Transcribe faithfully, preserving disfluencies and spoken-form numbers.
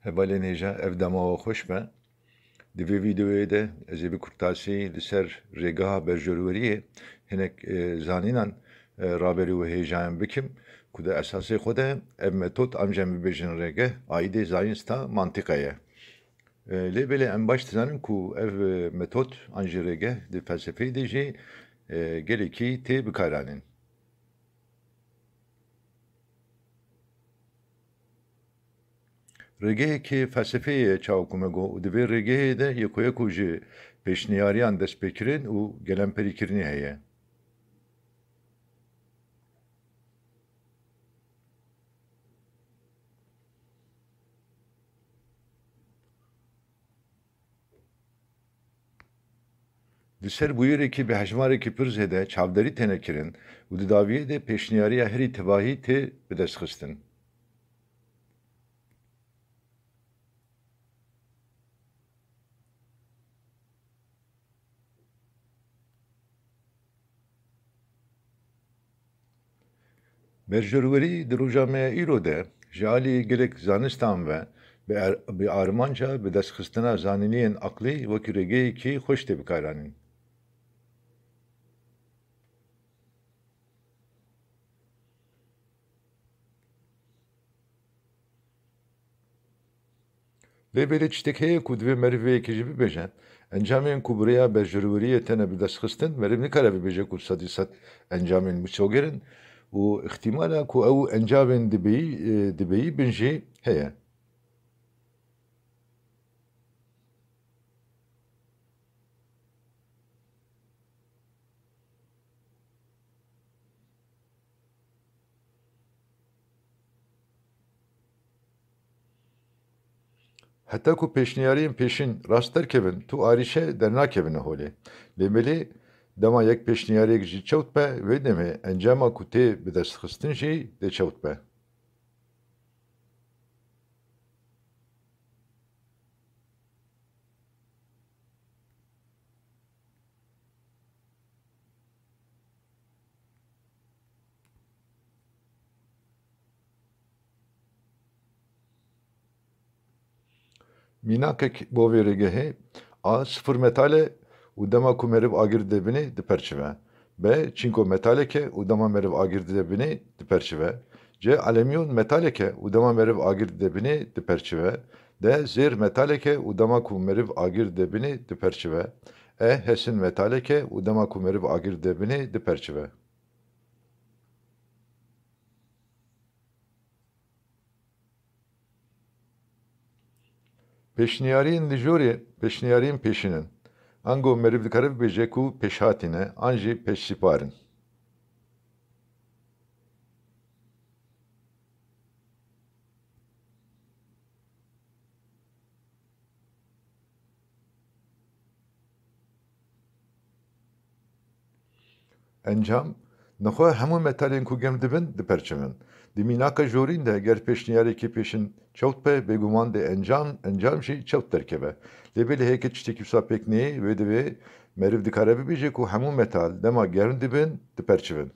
Hevalên hêja, ev dema we xweş be. Di vê vîdeoyê de ez ê bi kurtasî li ser rêgeha berjorweriyê hinek, e, zanînan, e, raberî û hêjayan bikim ku di esasê xwe de ev metod, an jî em bibêjin rêge, aîdê zayînsta mantîqe ye. E, lê belê em baş dizanin ku ev, e, metod an jî rêge di felsefeyê de jî, e, gelekî tê bikaranîn. Rêgehekê felsefeyê ye, çawa ku me got, û di vê rêgehê de yeko yeko ji pêşniyariyan destpêkirin û gelemperîkirinê heye. Di ser bûyerekî bi hejmarekî pir zêde çavderî têne kirin û di dawiyê de pêşniyariya herî tevahî tê bidestxistin. Berjorwerî di roja me ya îro de ji alî gelek zanistan ve bi ar-, bi armanca bidestxistina zanîniyên aqlî wekî rêgeyekî xweş tê bikaranîn. Lê belê tiştek heye ku divê meriv vê yekê jî bibêje. Encamên ku bi rêya berjorweriyê têne bidestxistin, meriv nikare bibêje ku sedî sed encamên biçoger in û îxtîmala ku ew encamên dibeyî, e, dibeyî bin jî heye. Heta ku pêşniyariyên pêşîn rast derkevin, tu arîşe dernakevine holê. Lê belê dema yek pêşniyariyek jî çewt be, wê demê encama ku tê bidestxistin jî dê çewt be. Mînakek bo vê rêgehê: A sifir metal e û dema ku meriv agir dide binê, diperçive. B çinko metalek e û dema meriv agir dide binê, diperçive. C alüminyum metalek e û dema meriv agir dide binê, diperçive. D zêr metalek e û dema ku meriv agir dide binê, diperçive. E hesin metalek e û dema ku meriv agir dide binê, diperçive. Pêşniyariyên li jorê pêşniyariyên pêşîn in. Ango meriv dikare bibêje ku pêşhatî ne, an jî pêşsîpar in. Encam: nexwe hemû metalên ku germ dibin, diperçivin. Di mînaka jorîn de, ger pêşniyarekî pêşin çewt be, bêguman dê encam, encam jî çewt derkeve. Lê belê heke tiştekî wisa pêk neyê, wê divê meriv dikare bibêje ku hemû metal dema germ dibin, diperçivin.